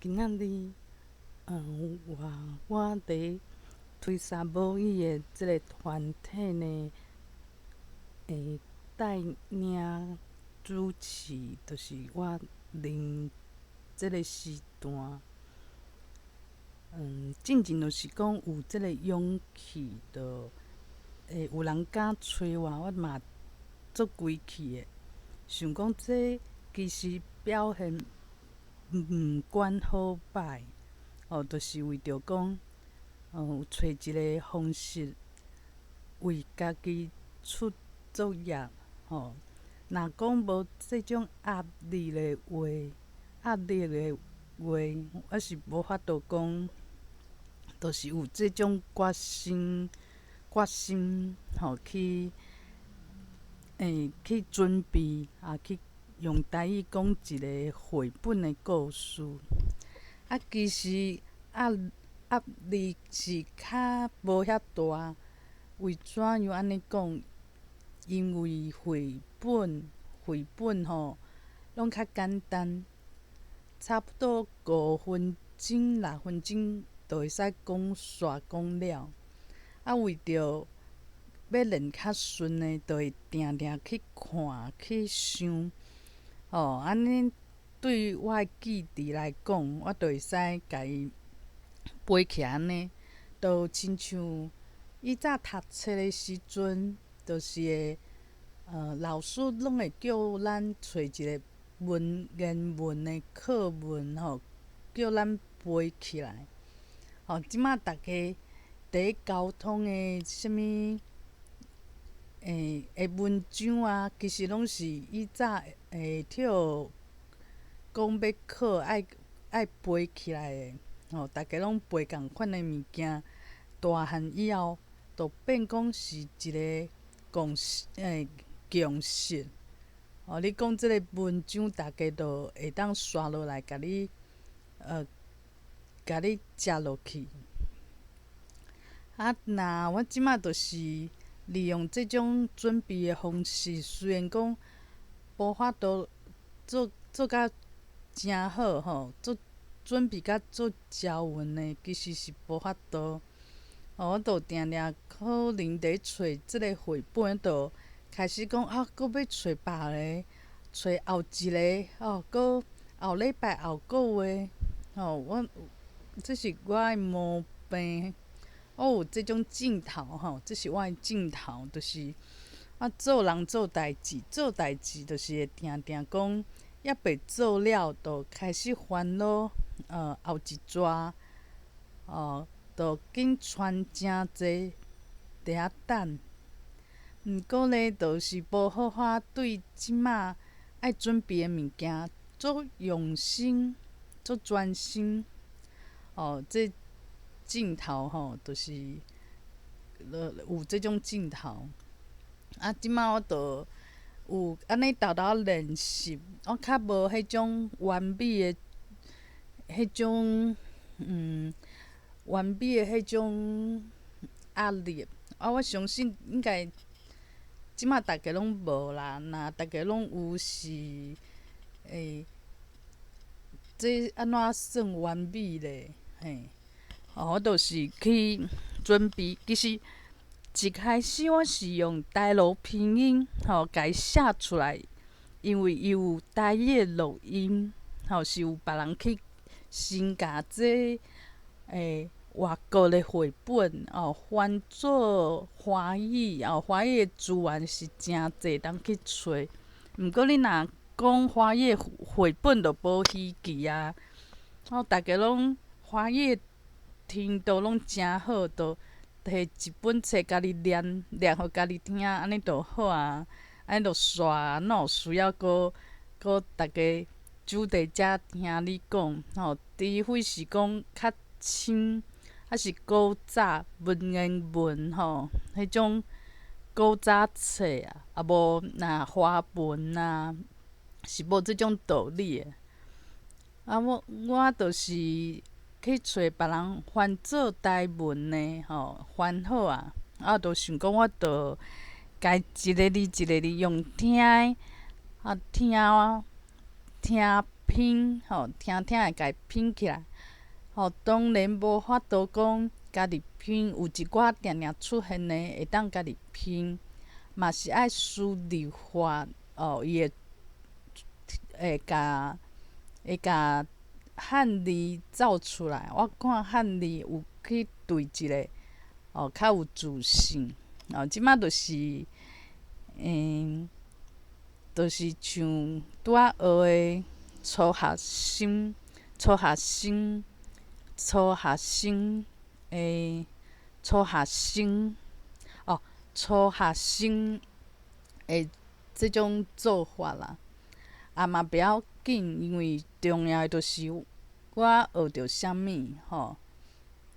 今仔日，我佇推沙母語的這个團體呢，帶領主持，就是我恁這个時段，進前就是講有這个勇氣，就會有人敢揣我，我嘛足歸氣的，想講這其實表現毋管好歹，哦，就是為著講，有揣一个方式為家己出作業，吼。若講無這種壓力的話，壓力的話，我是無法度講，就是有這種決心，決心吼去，去準備啊，去用台語講一个繪本的故事。啊，其實壓力是較無遐大。為怎樣按呢講？因為繪本吼，攏較簡單，差不多5分鐘、6分鐘就會使講煞講了。啊，為著欲練較順的，就會定定去看去想，吼，按呢對我的記憶來講，我就會使共伊背起來按呢，就親像以早讀冊的時陣，就是會老師攏會叫咱揣一个文言文的課文吼，叫咱背起來。吼，這馬逐家佇咧溝通的啥物的文章啊，其實攏是以早會跳講欲考愛愛背起來的，吼，逐家攏背仝款的物件。大漢以後，就變講是一个共識，共識。哦，你講這个文章，逐家就會當刷落來，共你接落去。啊，若我這馬就是利用這種準備的方式，雖然講無法度做做甲誠好吼，做準備甲做招勻的，其實是無法度。哦，我就定定可能佇揣這个繪本，就開始講啊，閣欲揣別个，揣後一个，哦，閣後禮拜後個月，吼，我這是我的毛病，我有這種鏡頭吼，這是我的鏡頭，就是我做人做代誌，做代誌就是會定定講，猶未做了，就開始煩惱，後一逝，哦。就緊傳誠濟佇遐等，毋過呢，就是無好好對這馬愛準備的物件足用心、足專心。哦，這鏡頭吼，就是有這種鏡頭。啊，這馬我就有按呢沓沓練習，我較無彼種完美的彼種，完美的彼種壓力，啊，我相信應該這馬逐家攏無啦，若逐家攏有是，這按怎算完美咧？嘿，哦，我就是去準備。其實一開始我是用台羅拼音吼，共伊寫出來，因為伊有台語的錄音，吼，是有別人去先共這外國的繪本哦，翻做華語哦，華語的資源是誠濟通去揣。毋過你若講華語繪本就無稀奇啊，哦，逐家攏華語程度攏誠好，就提一本冊家己念，念予家己聽，按呢就好啊，按呢就煞啊，哪有需要閣閣逐家守佇遮聽你講吼？除非是講較深，抑是古早文言文吼，彼種古早冊啊，啊無若華文啊，是無這種道理的。啊，我就是去揣別人翻做台文的吼，翻好啊，啊，就想講我就共伊一个字一个字用聽的，啊聽聽拼吼，聽聽會共拼起來。吼，當然無法度講家己拼，有一寡定定出現的會當家己拼，嘛是愛輸入法哦，伊會會共會共漢字走出來。我看漢字有去對一下，哦，較有自信。哦，這馬就是，就是像拄仔學的初學生、初學生、初學生，初學生，哦，初學生的這種做法啦，啊嘛袂要緊，因為重要的就是我學著啥物吼，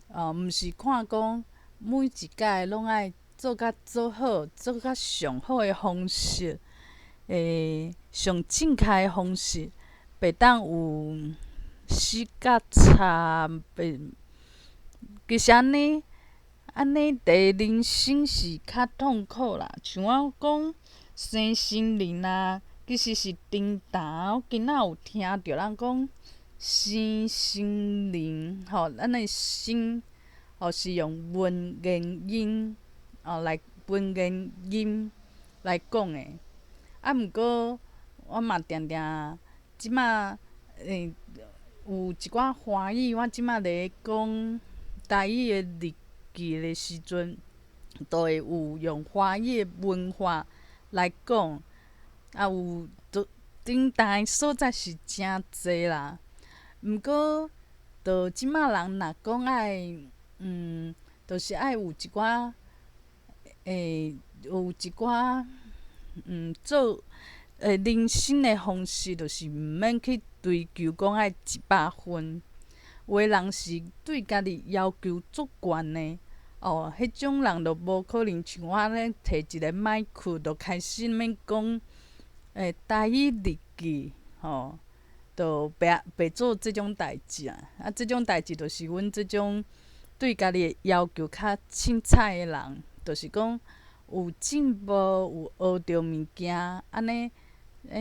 哦，毋是看講每一擺攏愛做甲足好，做甲上好的方式，上正確的方式，袂當有死角差，袂，其實按呢，按呢佇人生是較痛苦啦。像我講生生靈啊，其實是叮當。我今仔有聽著人講生生靈，吼，咱的生吼是用文言音哦來文言音來講的。啊，毋過我嘛定定這馬有一寡華語，我這馬咧講台語的日記的時陣，都會有用華語的文化來講，啊有都頂台所在是誠濟啦。毋過，就這馬人若講愛，就是愛有一寡，有一寡，做人生的方式，就是毋免去追求講愛100分。有的人是對家己要求足懸的，哦，彼種人就無可能像我按呢提一个麥克就開始欲講，台語日記，吼，就袂袂做這種代誌啊。啊，這種代誌就是阮這種對家己的要求較凊彩的人，就是講有進步，有學著物件，按呢，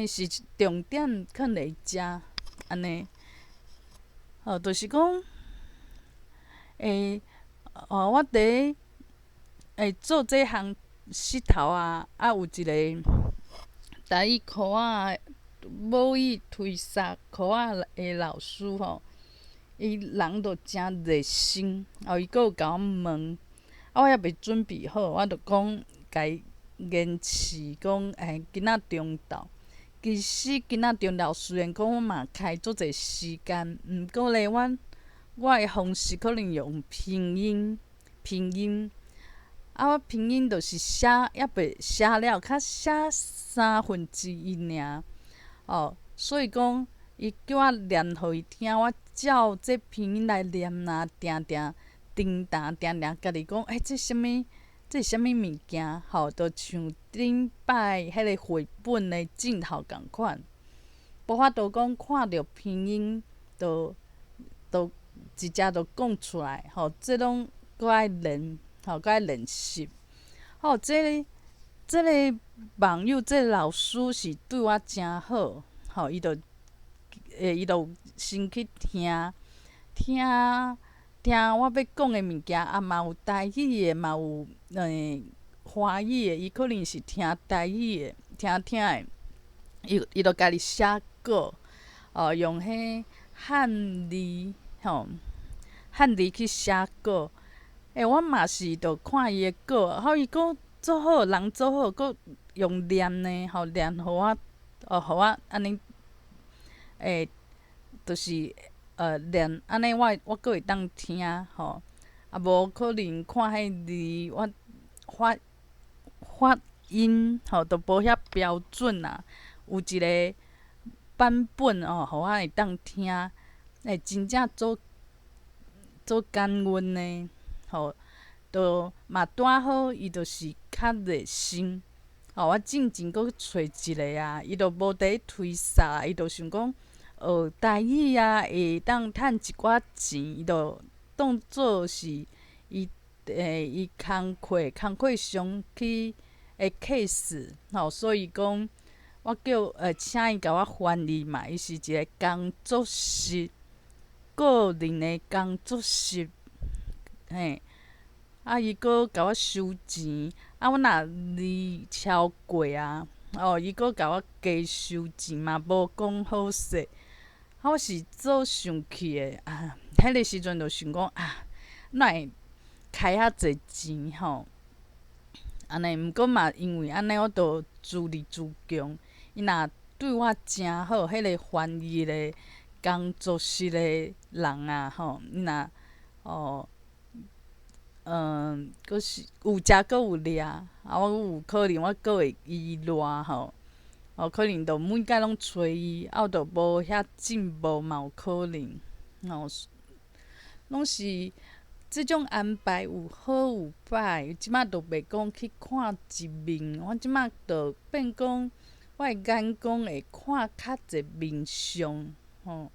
是重點囥佇遮，按呢。吼，就是講，哦，我佇做這項穡頭啊，啊有一个台語科仔母語推捒科仔的老師吼，伊人就誠熱心，哦，伊閣有共我問，啊，我猶未準備好，我就講共伊延遲講，今仔中晝。其實今仔中晝雖然講我嘛開足濟時間，毋過咧，我的方式可能用拼音，拼音，啊，我拼音就是寫猶未寫了，較寫三分之一爾，哦，所以講伊叫我念予伊聽，我照這拼音來念啊，定定叮當定定家己講，這啥物？這是啥物物件？吼，就像頂擺彼个繪本的鏡頭仝款，無法度講看著拼音就就直接就講出來，吼，這攏閣愛練，吼，閣愛練習。吼，這個網友，這個老師是對我誠好，吼，伊就先去聽，聽聽我欲講的物件，啊嘛有台語的，嘛有華語的，伊可能是聽台語的，聽聽的，伊就家己寫稿，哦，用彼漢字吼，漢字去寫稿。我嘛是就看伊的稿，吼，伊閣做好，人做好，閣用念的，吼，念予我，哦，予我按呢，就是念按呢，我閣會當聽吼，啊無可能看彼字，我發發音吼都無遐標準啊，有一个版本哦，予我會當聽，真正做做感恩的，吼，就嘛拄仔好，伊就是較熱心，吼，我進前閣去揣一个啊，伊就無佇咧推捒，伊就想講學台語啊，會當趁一寡錢，伊就當做是伊工課工課上去的 case，吼，所以講我叫請伊共我翻譯嘛，伊是一个工作室，個人的工作室，嘿，啊，伊閣共我收錢，啊，我若離超過啊，哦，伊閣共我加收錢嘛，無講好勢，啊，我是足生氣的啊！彼个時陣就想講啊，哪會開遐濟錢吼？按呢，毋過嘛，因為按呢，我就自立自強。伊若對我誠好，彼个翻譯的工作室的人啊，吼，伊若哦，閣是有食閣有掠，啊，我有可能我閣會依賴吼，哦，可能就每擺攏揣伊，啊，我就無遐進步嘛有可能，吼，攏是這種安排有好有歹，這馬就袂講去看一面，我這馬就變講，我的眼光會看較濟面相，吼，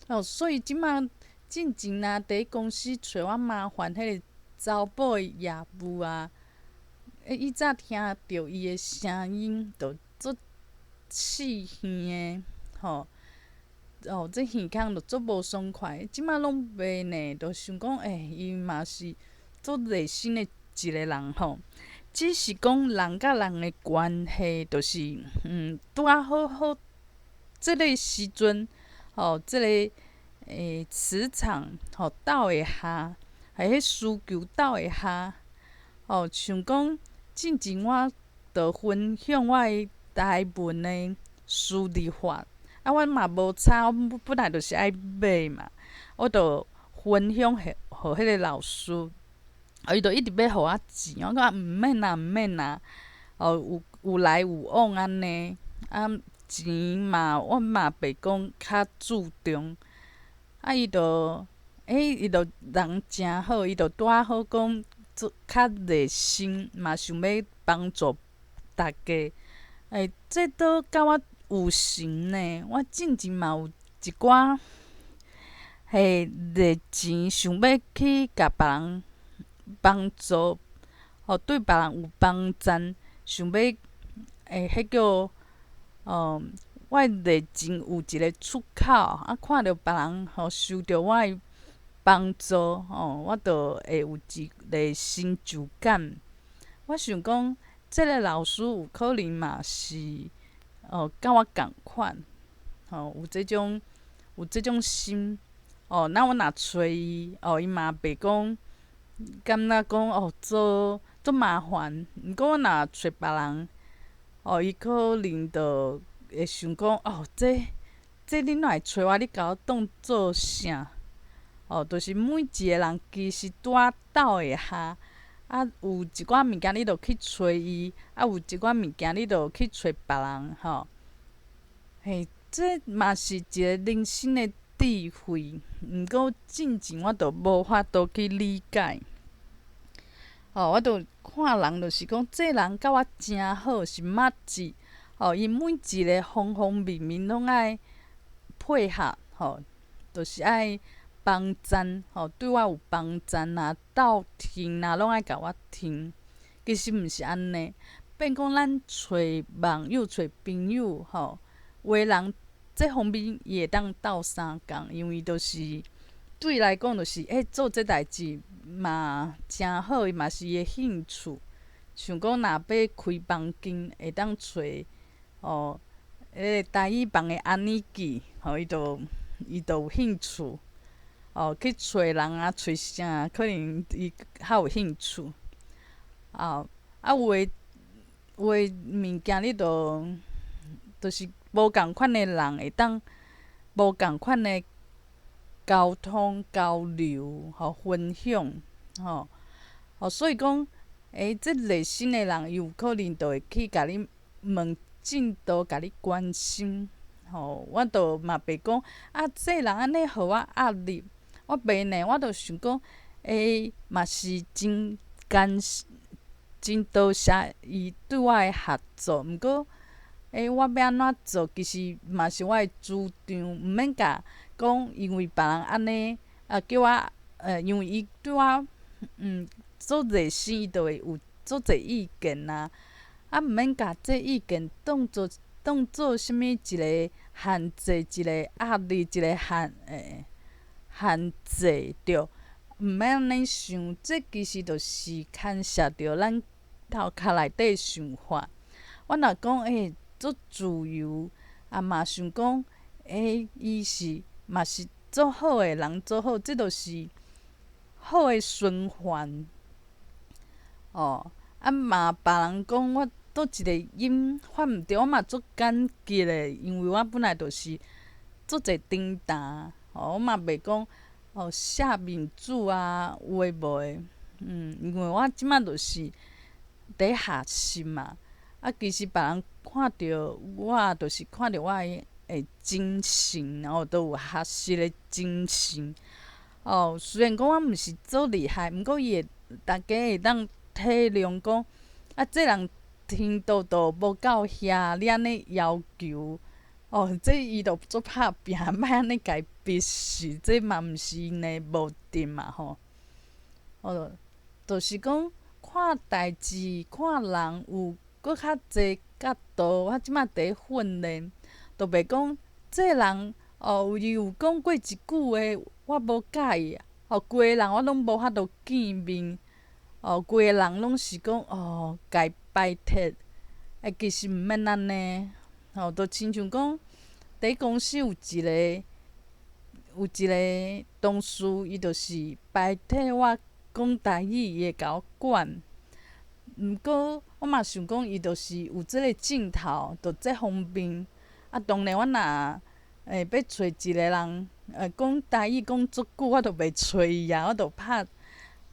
哦，所以這馬進前啊，佇公司揣我麻煩彼個查某的業務啊，欸，以早聽著伊的聲音，就足刺耳的，吼，哦，這耳孔就足無爽快。這馬攏袂呢，就想講，欸，伊嘛是足熱心的一個人吼。只是講人佮人的關係，就是拄仔好好，這个時陣，吼，這个磁場吼鬥會合，係彼需求鬥會合，吼，像講進前我就分享我的台文的輸入法，啊，我嘛無差，我本來就是愛買嘛，我就分享予彼个老師，啊，伊就一直欲予我錢，我講毋免啦，毋免啦，哦，有來有往按呢，啊，錢嘛，我嘛袂講較注重，啊，伊就，欸，伊就人誠好，伊就拄仔好講做較熱心，嘛想欲幫助大家，欸，這都佮我有成呢。我進前嘛有一寡彼熱錢，想欲去共別人幫助，吼，對別人有幫贊，想欲欸，彼叫哦，我的熱情有一个出口，啊，看著別人吼受著我的幫助，吼，我就會有一个成就感。我想講，這个老師有可能嘛是哦，佮我仝款，吼，有這種心，哦，那我若揣伊，哦，伊嘛袂講感覺講哦，做足麻煩。毋過我若揣別人，哦，伊可能就會想講，哦，這你哪會揣我？你共我當做啥？哦，就是每一个人其實拄仔鬥會合，啊，有一寡物件你就去揣伊，啊，有一寡物件你就去揣別人，吼。嘿，這嘛是一个人生的智慧，毋過進前我就無法度去理解。吼，我就看人就是講，這人佮我誠好，是麻吉，吼，伊每一个方方面面攏愛配合，吼，就是愛幫贊，吼，對我有幫贊啊，鬥聽啊，攏愛共我聽。其實毋是按呢，變講咱揣網友、揣朋友，吼，有的人這方面伊會當鬥相共，因為就是對伊來講，就是欸做這代誌嘛誠好，伊嘛是伊的興趣。像講若欲開房間，會當揣哦，彼个台語房的安妮記，吼，伊就有興趣。哦，去揣人啊，揣啥，可能伊較有興趣。啊啊，有的物件你就是無仝款的人會當無仝款的溝通交流，吼，分享，吼，哦，所以講，欸，這熱心的人，伊有可能就會去共你問進度，共你關心，吼，我就嘛袂講，啊，這人按呢予我壓力，我袂呢，我就想講，欸，嘛是真感真多謝伊對我的合作，毋過，欸，我欲按怎做，其實嘛是我的主張，毋免共講，因為別人按呢啊叫我，因為伊對我足熱心，伊就會有足濟意見啊。啊，毋免共這意見當做啥物一个限制，一個壓力，一個限制對，毋免按呢想，這其實就是牽涉著咱頭殼內底想法。我若講足自由，啊嘛想講，伊是嘛是足好的人，足好，這就是好的循環。哦，啊嘛別人講我佗一个音發毋著，我嘛足感激的，因為我本來就是足濟長談，哦，我嘛袂講哦寫面子啊，有的無的，因為我這馬就是佇學習嘛，啊，其實別人看著我，就是看著我的精神，然後都有學習的精神。哦，雖然講我毋是足厲害，毋過伊會大家會當體諒講，啊，這人程度都無到遐，你按呢要求，哦，這伊就足拍拚，莫按呢共伊逼死，這嘛毋是𪜶的目的嘛吼。哦，就是講看代誌、看人有閣較濟角度，我這馬佇訓練，就袂講這人哦，伊有講過一句話，我無佮意，哦，規个人我攏無法度見面，哦，規個人攏是講哦，共伊排斥，其實毋免按呢，吼，就親像講，佇公司有一個同事，伊就是排斥我講台語，伊會共我管。毋過我嘛想講，伊就是有這个鏡頭，就這方面。啊，當然我若會欲揣一個人，講台語講足久，我就袂揣伊啊，我就拍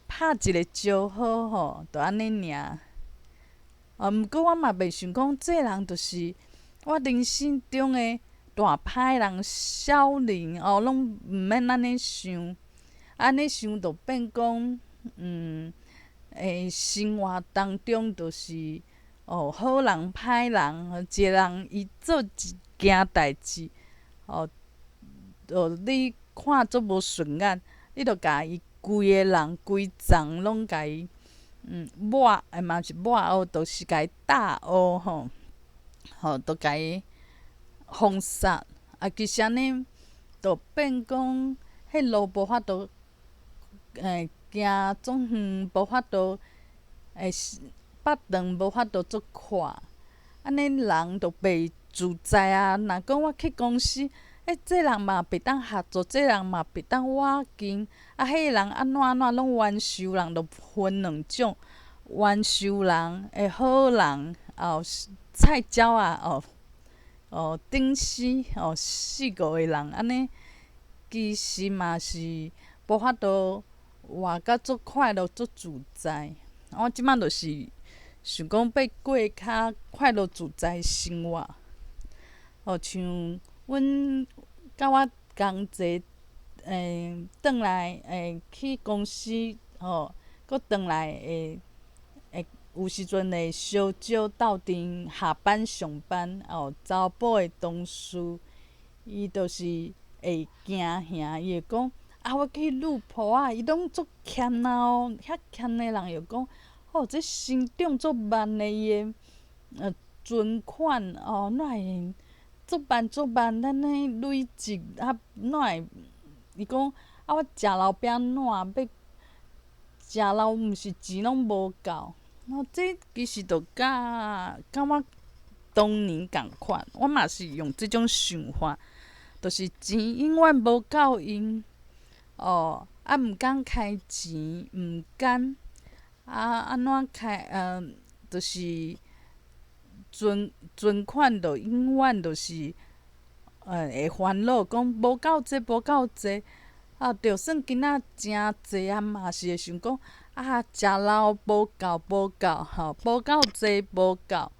拍一个招呼吼，就按呢爾。啊，毋過我嘛袂想講，這个人就是我人生中的大歹人、小人哦，攏毋免按呢想。按呢想就變講，生活當中就是哦，好人歹人，一個人伊做一件代誌，哦，就你看足無順眼，你就共伊規個人規層攏共伊抹，嘛毋是抹烏，就是共伊打烏吼，吼，就共伊封殺。啊，其實按呢，就變講，彼路無法度，行總遠，無法度，腹腸無法度足闊，按呢人就袂自在啊。若講我去公司，這人嘛袂當合作，這人嘛袂當倚近，啊，彼个人按怎按怎攏冤仇人，就分兩種，冤仇人、好人，哦，菜鳥仔，哦，哦，頂死，哦，四五个人，按呢，其實嘛是無法度活甲足快樂、足自在。我這馬就是想講欲過較快樂自在的生活。哦，像阮佮我同齊，轉來去公司吼，閣轉來會會有時陣會相招鬥陣下班上班哦，查埔的同事，伊就是會驚嚇，伊會講啊，我去擄鋪仔，伊攏足儉啊哦，遐儉的人又講，哦，這成長足慢的，伊的存款哦，哪會足慢足慢按呢累積啊？哪會？伊講啊，我食老餅怎欲食老，毋是錢攏無夠。哦，這其實就佮我當年仝款，我嘛是用這種想法，就是錢永遠無夠用，哦，啊，毋敢開錢，毋敢啊，按怎開？就是存款就永遠就是，會煩惱，講無夠濟，無夠濟。啊，就算囡仔誠濟啊，嘛是會想講啊，食老無夠，無夠，吼，無夠濟，無夠。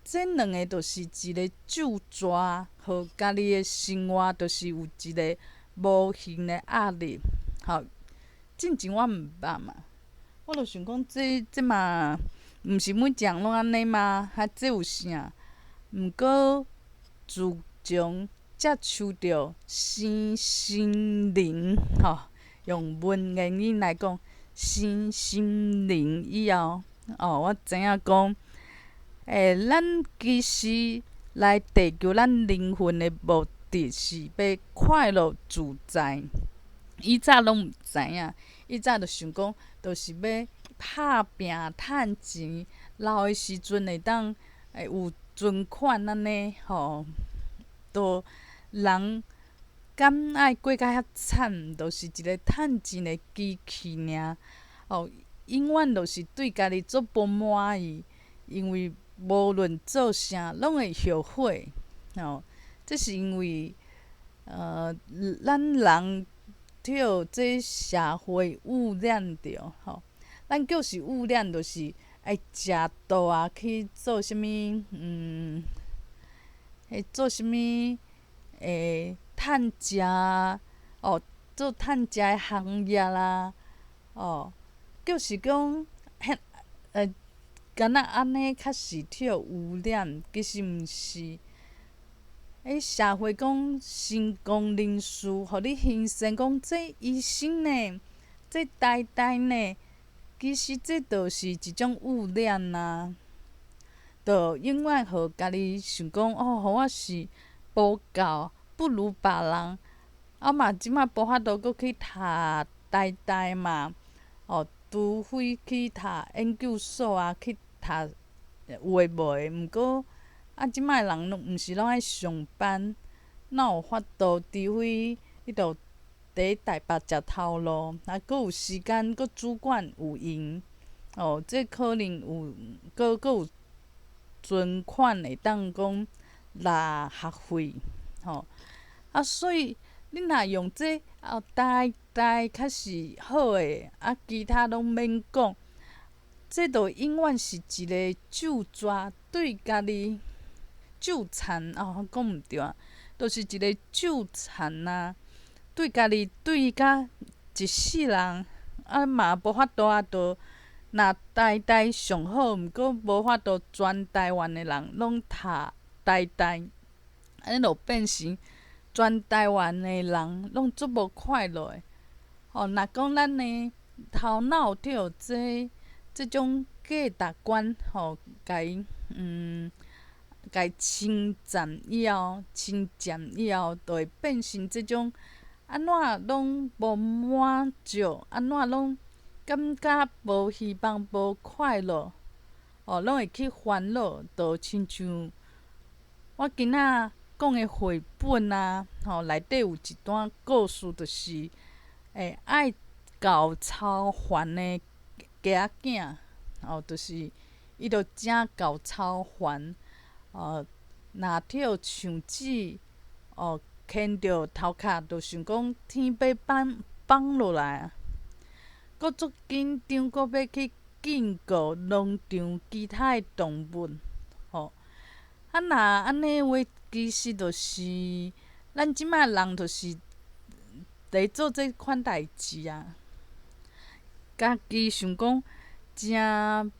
這兩个就是一个咒詛，予家己的生活就是有一个無形的壓力。吼，進前我毋捌嘛，我就想講這嘛，毋是每一個人攏按呢嗎？啊，這有啥？毋過自從接觸著身心靈，吼，用文言語來講，身心靈以後，哦，我知影講，欸，咱其實來地球，咱靈魂的目的是欲快樂自在。以早攏毋知影，以早就想講，就是欲拍拚趁錢，老的時陣會當會有存款按呢吼。就人敢愛過甲遐慘，就是一个趁錢的機器爾。哦，永遠就是對家己足無滿意，因為無論做啥攏會後悔。吼，這是因為，咱人著這社會污染著，吼，咱叫是污染，就是愛食毒啊，去做啥物，彼做啥物，趁食啊，哦，做趁食的行業啦，哦，就是講，彼，敢若按呢較是著污染，其實毋是。彼社會講成功人士，予你形成講這醫生呢，這台大呢，其實這就是一種污染啊。就永遠予家己想講，哦，予我是無夠，不如別人。啊嘛，這馬無法度閣去讀台大嘛，哦，除非去讀研究所啊，去讀有的無的。毋過啊，這擺人攏毋是攏愛上班，哪有法度？除非你著佇台北食頭路，啊，閣有時間，閣主管有閒，哦，這可能有，閣有存款會當講納學費，吼。啊，所以你若用這哦，台大較是好的，啊，其他攏免講，這著永遠是一个咒詛，對家己咒殘哦，講毋對啊，就是一个咒殘啊，對家己對甲一世人，啊嘛無法度啊，著若台大上好，毋過無法度全台灣的人攏讀台大，按呢就變成全台灣的人攏足無快樂的。吼，若講咱的頭腦著這這種價值觀，吼，共伊共伊侵佔以後，侵佔以後，就會變成這種按怎攏無滿足，按怎攏感覺無希望、無快樂，哦，攏會去煩惱，就親像我今仔講的繪本啊，吼，內底有一段故事，就是，愛厚操煩的雞仔囝，哦，就是伊就誠厚操煩，哦，若著樹枝，哦，牽著頭殼，就想講天欲崩崩落來啊！閣足緊張，閣欲去警告農場其他的動物，吼。啊，若按呢話，其實就是咱這擺人就是佇做這款代誌啊。家己想講誠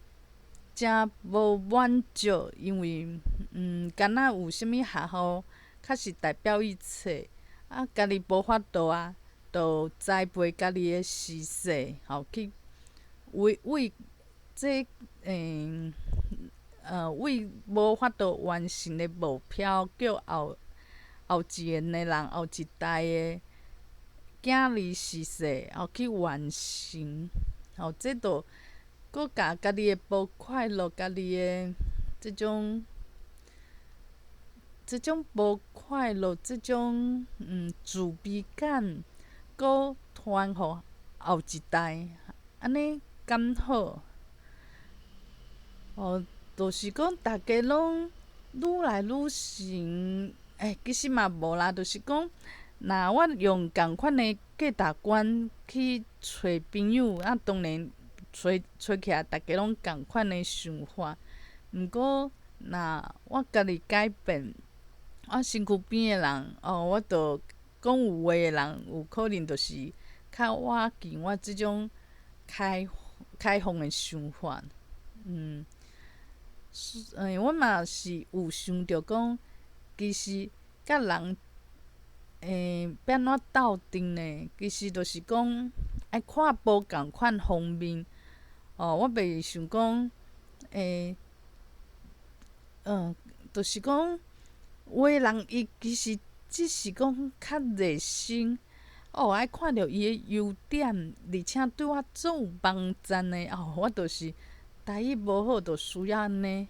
誠無滿足，因為敢若有啥物學校較是代表一切，啊，家己無法度啊，就栽培家己的時勢，吼，去為為這為無法度完成的目標，叫後後一个的人，後一代的囝兒時勢，吼去完成，吼，這就閣共家己的無快樂，家己的這種無快樂，這種自卑感，閣傳予後一代，按呢敢好？哦，就是講逐家攏愈來愈成，欸，其實嘛無啦，就是講，若我用仝款的價值觀去揣朋友，啊，當然揣揣起來，逐家攏仝款的想法。毋過，若我家己改變，我身軀邊的人，哦，我就講有話的人，有可能就是較倚近我這種開開放的想法。我嘛是有想著講，其實佮人欲按怎鬥陣呢？其實就是講愛看無仝款方面。哦，我袂想講，就是講有的人伊其實只是講較熱心，哦，愛看著伊的優點，而且對我足有幫贊的，哦，我就是台語無好，就需要按呢。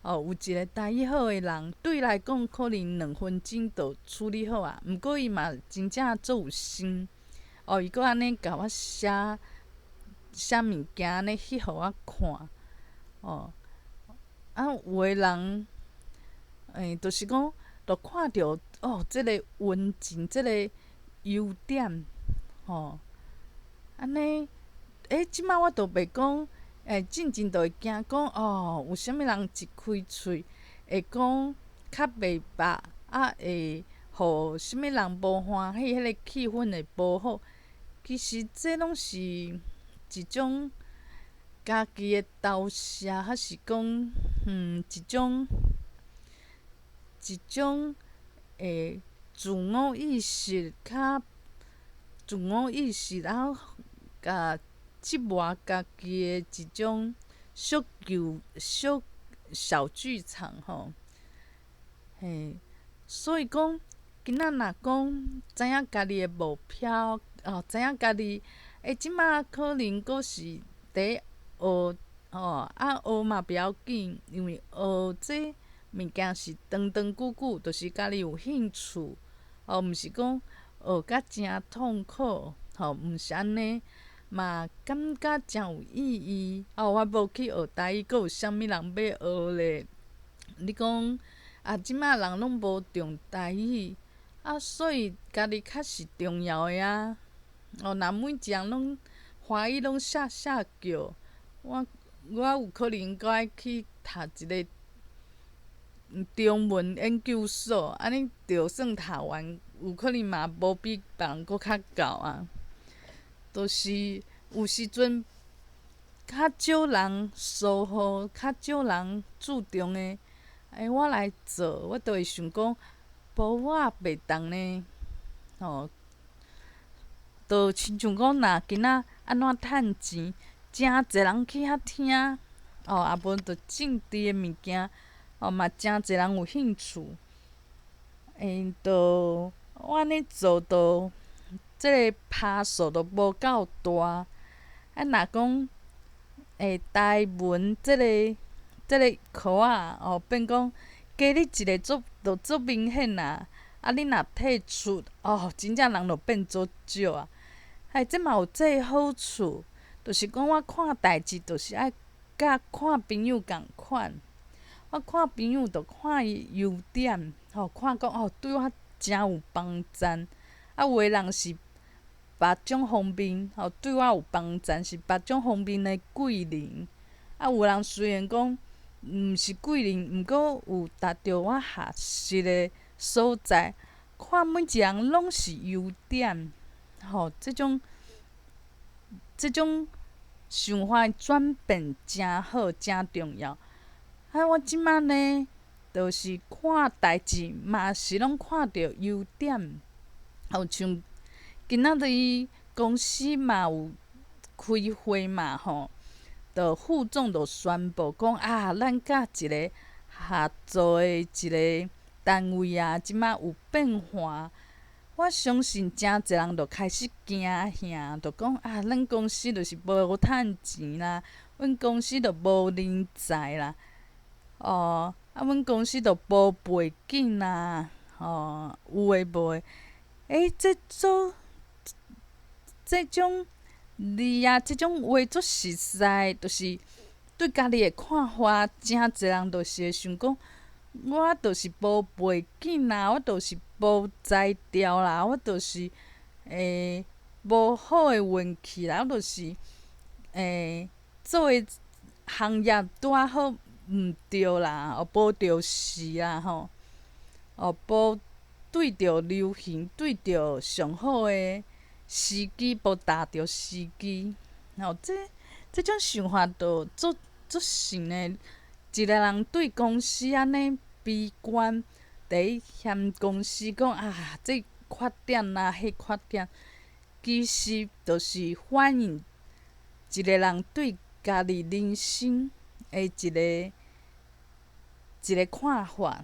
哦，有一個台語好的人，對伊來講可能2分鐘就處理好啊。毋過伊嘛真正足有心，哦，伊閣按呢共我寫寫物件，按呢翕予我看，哦，啊，有的人，就是講，就看著哦，這个溫情，這个優點，吼，按呢，這擺我就袂講。進前就會驚講哦，有啥物人一開喙會講較袂白，啊會予啥物人無歡喜，彼个氣氛會無好。其實這攏是一種家己的投射，抑是講一種自我意識較自我意識，然後共折磨家己的一種小劇小小劇場吼，嘿，所以講，今仔若講知影家己的目標，哦，知影家己，這擺可能閣是佇學，吼，啊學嘛不要緊，因為學這物件是長長久久，就是家己有興趣，哦，毋是講學甲誠痛苦，吼，毋是按呢。嘛感覺誠有意義。哦，我無去學台語，閣有啥物人欲學咧？你講啊，這擺人攏無重台語，啊，所以家己較是重要的啊。哦，若每一項攏華語攏寫寫叫，我有可能閣愛去讀一个中文研究所，按呢就算讀完，有可能嘛無比別人閣較𠢕啊。就是有時陣較少人疏忽，較少人注重的，我來做，我就會想講，無我也袂當呢，吼，就親像講，若今仔按怎趁錢，誠濟人去遐聽，哦，啊無就政治的物件，哦嘛誠濟人有興趣，就我按呢做，就這个拍數就無夠大。啊，若講台文這个殼仔哦，變講加你一个足就足明顯啊！啊，你若退出哦，真正人就變足少啊。這嘛有這个好處，就是講我看代誌，就是愛佮看朋友仝款。我看朋友就看伊優點，吼，看講哦，對我誠有幫贊。啊，有的人是別種方面，吼，對我有幫贊，是別種方面的貴人。啊，有人雖然講毋是貴人，毋過有達著我學習的所在。看每一个人攏是優點，吼，這種想法轉變誠好，誠重要。啊，我這擺呢，就是看代誌嘛是攏看著優點。好像今仔日公司嘛有開會嘛吼，就副總就宣布講啊，咱佮一个合作的一个單位啊，這擺有變化。我相信誠濟人就開始驚嚇，就講啊，咱公司就是無趁錢啦，阮公司就無人才啦，哦，啊，阮公司就無背景啦，吼，有的無的。這做這種字啊，這種話足實在，就是對家己的看法，誠濟人就是會想講，我就是無背景啦，我就是無才調啦，我就是無好的運氣啦，我就是做的行業拄仔好毋對啦，哦，無著時啦吼，哦，無對著流行，對著上好的時機，無踏著時機，吼，這種想法就足足神的。一个人對公司按呢悲觀，佇咧嫌公司講啊，這缺點啦，彼缺點，其實就是反映一个人對家己人生的一个一个看法。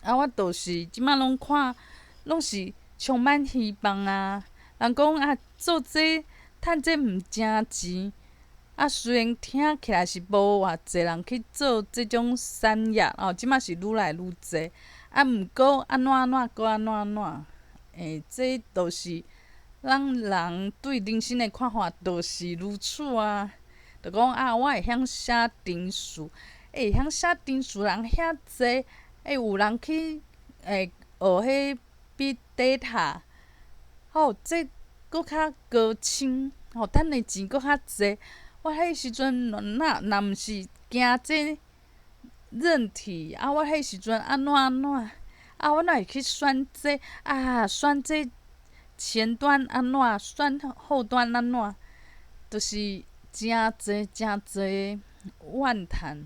啊，我就是這馬攏看，攏是充滿希望啊！人講啊，做這趁這毋誠錢，啊，雖然聽起來是無偌濟人去做這種產業哦，這馬是愈來愈濟。啊，毋過按怎按怎，閣按怎按怎，欸，這就是咱人對人生的看法，就是如此啊。就講啊，我會曉寫程式，欸，會曉寫程式人遐濟，欸，有人去欸學彼 big data，吼，這閣較高深，吼，趁的錢閣較濟。我彼時陣若若毋是驚這韌體，啊，我彼時陣按怎按怎，啊，我哪會去選這啊？選這前端按怎，選後端按怎，就是誠濟誠濟怨嘆。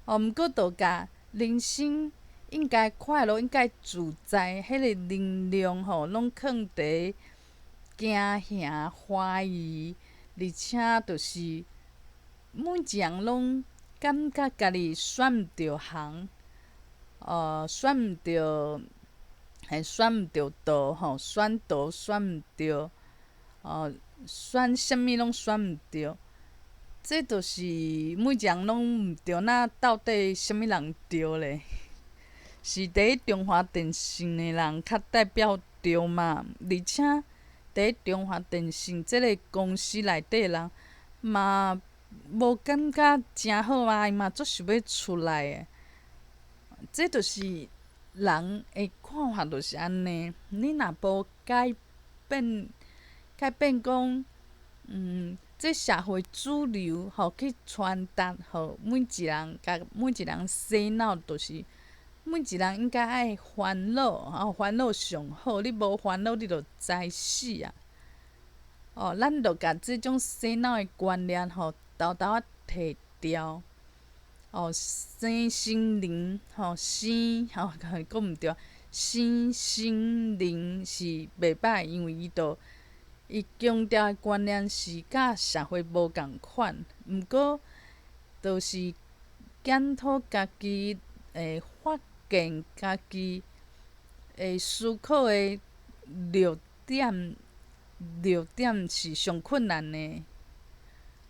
哦，毋過就共人生應該快樂、應該自在，彼個能量吼，攏囥佇驚嚇、懷疑，而且就是每一項攏感覺家己選毋著行，選毋著，嘿，選毋著道吼，選道選毋著，選啥物攏選毋著。這就是每一人攏毋著，那到底啥物人著咧？是佇中華電信的人較代表著嘛？而且佇中華電信這个公司內底人嘛，無感覺誠好啊，伊嘛足想欲出來的。這就是人的看法，就是按呢。你若無改變，改變講，這社會主流吼去傳達，予每一人，共每一人洗腦，就是每一人應該愛煩惱，吼，煩惱上好。你無煩惱，你就知死啊！哦，咱就共這種洗腦的觀念吼，沓沓仔提掉。哦，身心靈吼，身吼講毋對，身心靈是袂歹，因為伊就伊強調的觀念是佮社會無仝款，毋過就是檢討家己，發現家己會思考的弱點，弱點是上困難的。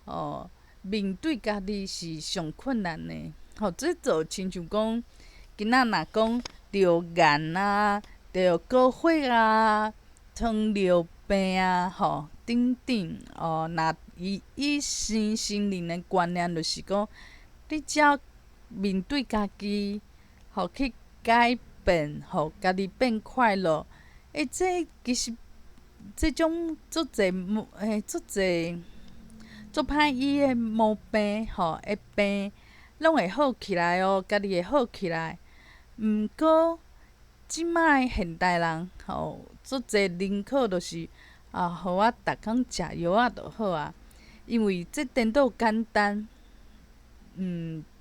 哦，面對家己是上困難的。吼，這就親像講，今仔若講著癌啊，著高血壓、糖尿病啊，吼，等等。哦，若伊以身心靈的觀念，就是講，你只要面對家己，吼，去改變，予家己變快樂。欸，這其實這種足濟欸，足濟足歹醫的毛病，吼，的病，攏會好起來哦，家己會好起來。毋過，這擺現代人吼，足濟寧可就是啊，予我逐工食藥仔就好啊，因為這顛倒簡單。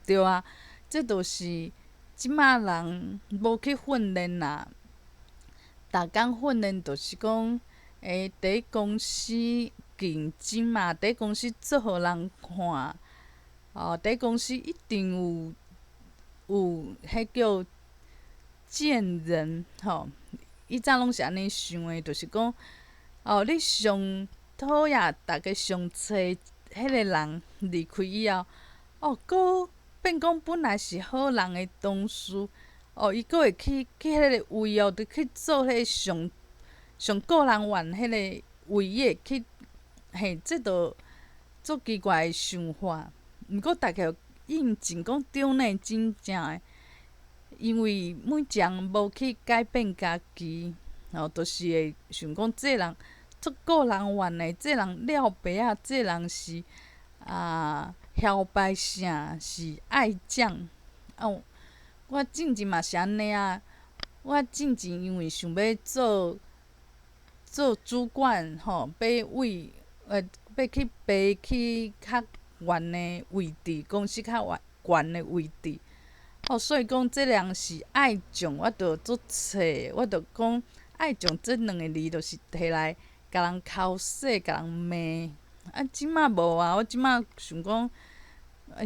對啊，這就是這擺人無去訓練啦。逐工訓練就是講，欸，佇公司競爭嘛，佇公司做予人看，哦，佇公司一定有有彼叫賤人吼，以前攏是按呢想的，就是講，哦，你上討厭逐家上揣彼个人離開以後，哦，閣變講本來是好人的同事，哦，伊閣會去去彼个位哦，就去做彼个上上顧人怨彼个位的去，嘿，這就足奇怪的想法。毋過逐家印證講對呢，真正的，因為每一人無去改變家己，吼，就是會想講這人足顧人怨的，這人了白仔，這人是啊囂擺啥，是愛醬。哦，我進前嘛是按呢啊，我進前因為想欲做做主管吼，欲位欲去爬去較懸的位置，公司較懸懸的位置。哦，所以講這人是愛將，我就足冊，我就講愛將這兩个字，就是提來共人剾洗，共人罵。啊，這馬無啊，我這馬想講，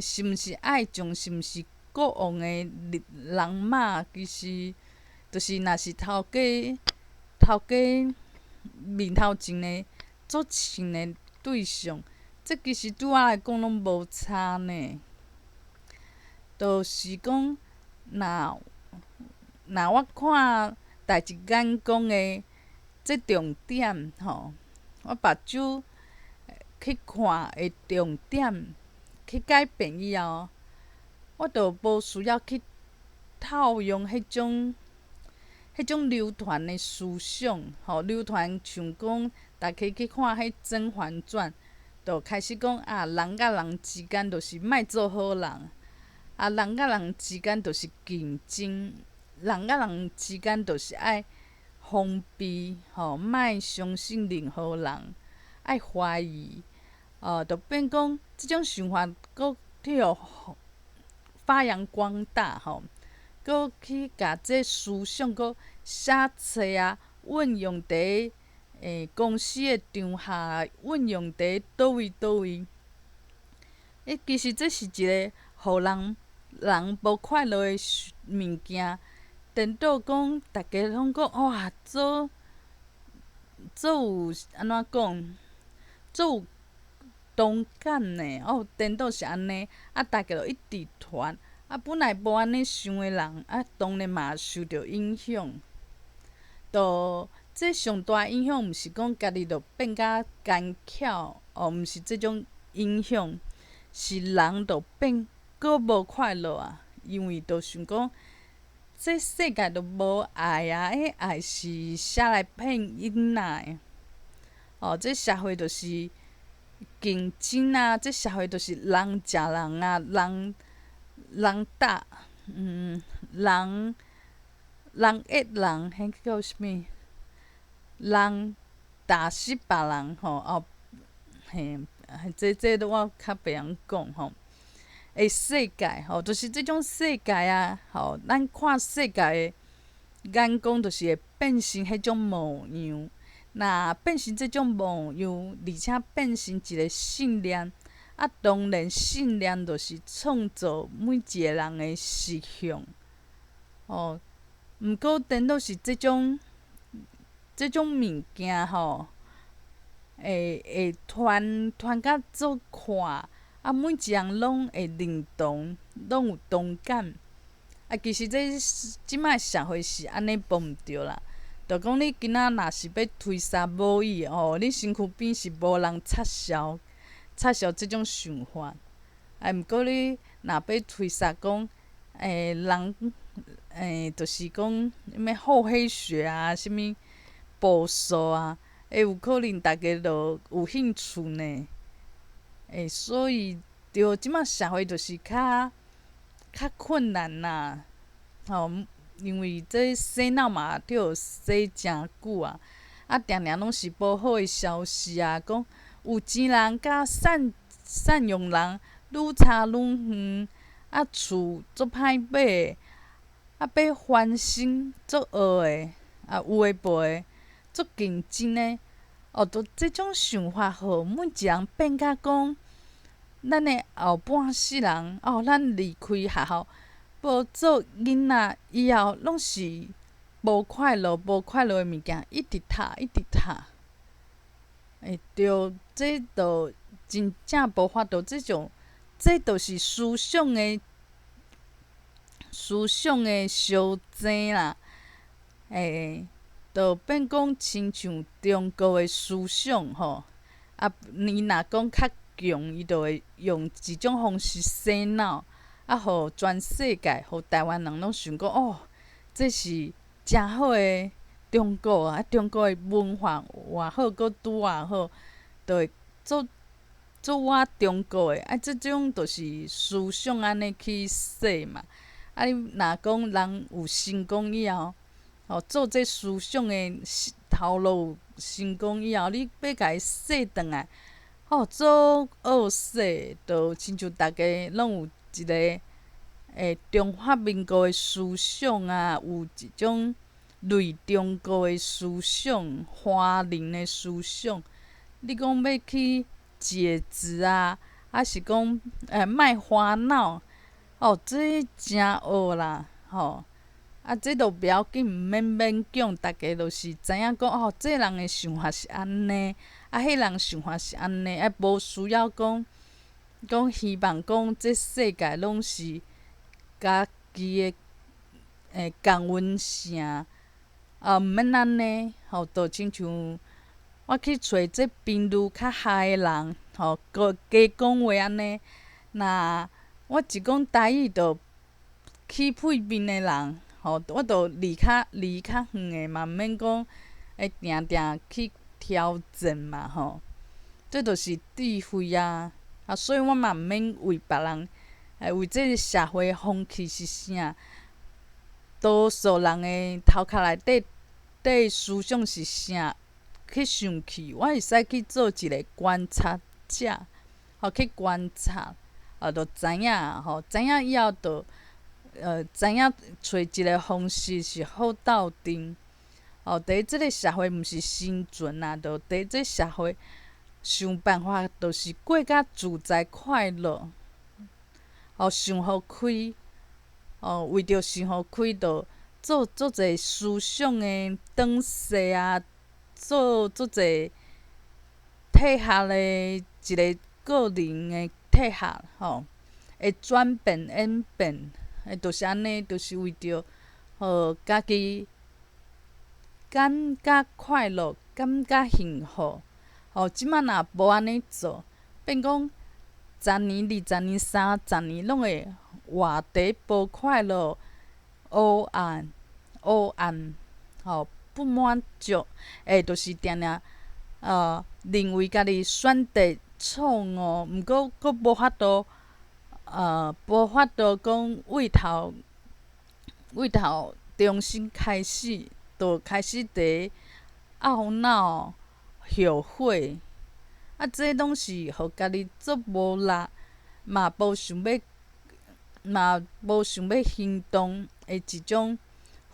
是毋是愛將，是毋是過往的人馬，其實就是若是頭家面頭前的做穿的對象，這其實對我來講攏無差呢。就是講，若我看代誌眼光的這重點吼，我目睭去看的重點去改變以後，我就無需要去套用彼種流傳的思想，吼，流傳像講，逐家去看彼《甄嬛傳》，就開始講啊，人佮人之間就是莫做好人，啊，人佮人之間就是競爭，人佮人之間就是愛防備，吼，莫相信任何人，愛懷疑，哦，就變講這種想法閣去予發揚光大，吼，閣去共這思想閣寫冊啊，運用佇公司的場合，運用佇佗位佗位。其實這是一個予人人無快樂的物件。顛倒講，逐家攏講哇，做做有按怎講，做有同感呢？哦，顛倒是按呢，啊，逐家就一直傳。啊，本來無按呢想的人，啊，當然嘛受著影響。就這上大影響，毋是講家己就變甲奸巧，哦，毋是這種影響，是人就變閣無快樂啊，因為就想講，這世界都無愛啊！彼愛是寫來騙囡仔的？哦，這社會就是競爭啊！這社會就是人食人啊，人人打，人人壓人，彼叫啥物？人打死別人吼哦，嘿，這我較袂曉講吼。的世界吼，就是這種世界啊，吼，咱看世界的眼光，就是會變成彼種模樣。若變成這種模樣，而且變成一個信念，啊，當然信念就是創造每一個人的實相。哦，毋過顛倒是這種物件吼，會傳傳甲足快。啊，每一人攏會認同，攏有同感。啊，其實這這擺社會是按呢無毋對啦。就講你今仔若是欲推捒母語吼，你身軀邊是無人插潲插潲這種想法。啊，毋過你若欲推捒講，人就是講啥物厚黑學啊，啥物步數啊，有可能逐家就有興趣呢。所以對，這擺社會就是較困難啦，吼，因為這洗腦嘛，著洗誠久啊，啊，定定攏是無好的消息啊，講有錢人佮贍養人愈差愈遠，啊，厝足歹買，啊，欲翻身足惡的，啊，有的無的，足競爭的，哦，就這種想法，予每一人變甲講，咱的後半世人，哦，咱離開學校，無做囡仔以後，攏是無快樂、無快樂的物件，一直讀，一直讀。對，這就真正無法度，這種，這就是思想的相爭啦。就變講親像中國的思想吼，啊，伊若講較強，伊就會用一種方式洗腦，啊，予全世界、予台灣人攏想講哦，這是誠好的中國啊，中國的文化偌好，閣拄偌好，就會做做倚中國的，啊，這種就是思想按呢去洗嘛。啊，你若講人有成功以後，吼，做這思想的頭路有成功以後，你欲共伊洗轉來，吼，做惡洗，就親像逐家攏有一個中華民國的思想啊，有一種類中國的思想、華人的思想。你講欲去戒治啊，抑是講莫煩惱？哦，這誠惡啦，吼！啊，這都袂要緊，毋免勉強，逐家就是知影講哦，這人的想法是按呢，啊，彼人想法是按呢，啊，無需要講講希望講這世界攏是家己的欸共溫層，啊，毋免按呢，吼，就親像我去揣這頻率較 high 的人，吼，閣加講話按呢，若我一講台語就起屁面的人，吼，我就離較遠的嘛，毋免講會定定去挑戰嘛，吼，這就是智慧啊！啊，所以我嘛毋免為別人，欸，為這个社會風氣是啥，多數人的頭殼內底底思想是啥去生氣，我會使去做一个觀察者，吼，去觀察，啊，就知影吼，知影以後就知影揣一个方式是好鬥陣。哦，佇這个社會毋是生存啊，就佇這社會想辦法，就是過較自在快樂。哦，想予開，哦，為著想予開，就做足濟思想的轉世啊，做足濟體學的一个個人的體學，吼，會轉變演變，欸，就是按呢，就是為著予家己感覺快樂，感覺幸福。吼，這擺若無按呢做，變講十年、20年、30年，攏會活佇無快樂、黑暗、黑暗，吼，不滿足，欸，就是定定認為家己選擇錯誤，毋過閣無法度講為頭重新開始，就開始佇懊惱、後悔，啊，這攏是予家己足無力，嘛無想欲行動的一種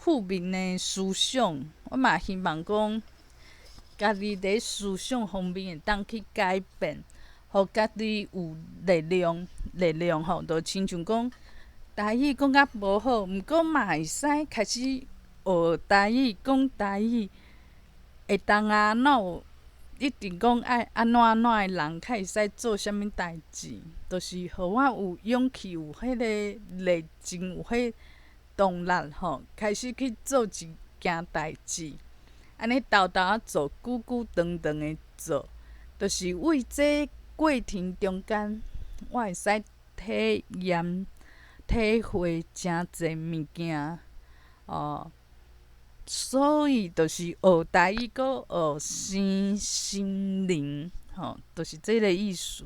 負面的思想。我嘛希望講，家己佇思想方面會當去改變，予家己有力量，力量吼，就親像講台語講較無好，毋過嘛會使開始學台語，講台語，會當啊，哪有一定講愛按怎按怎的人較會使做啥物代誌，就是予我有勇氣，有彼个熱情，有彼動力吼，開始去做一件代誌，按呢沓沓仔做，久久長長的做，就是為這過程中間，我會使體驗、體會誠濟物件，哦。所以就是學台語，閣學生心靈，吼，就是這个意思。